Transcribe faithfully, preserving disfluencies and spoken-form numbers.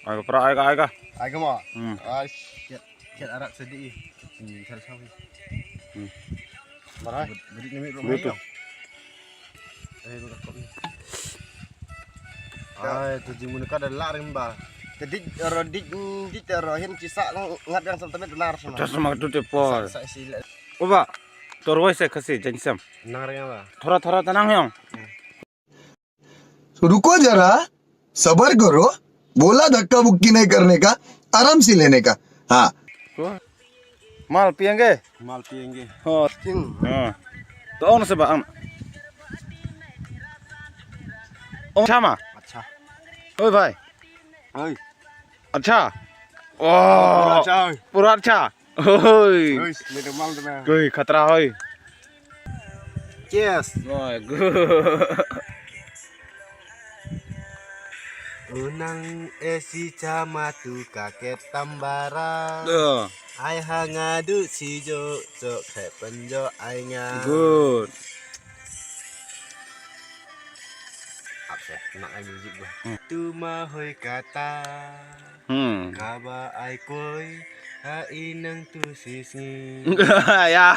Ai ka pra, ai ka, ai ka. Ai ka ma. Hmm. Ai. Kiat, kiat arak sedih. Hmm, sal sal. Hmm. Marai. Bedik ni mit rumah. Betul. Eh, lu rakop ni. Ai, tu jing mun ka da lar rimba. Te dik ro dik dik ro hin ci sa ngat yang sam tamit lar sama. Terus sama tu te pol. Sa, sa sila. Uba. Torwai se kasi jensam. Nang ring ba. Thora thora tanang yong. तो रुको जरा, सबर करो। बोला धक्का मुक्की नहीं करने का, आराम से लेने का। हाँ। Mal piang ge. Mal piang ge. Ho. Ting. Ha. To ong sa ba am. Ong sama. Acha. Oi bhai. Oi. Acha. Oh. Acha. Pura acha. Oi. Oi, mere mal tu na. Oi, khatra hoi. Cheers. Oh, good. Unang esi chama tu kaket tambara. Duh. Ai hanga du si jo jo khe penjo ai nga. Good. Apa sih? Nak ai music gua. Hmm. Tu ma hoi kata. Hmm. Kaba ai koi ha inang tu si sngi. Ya.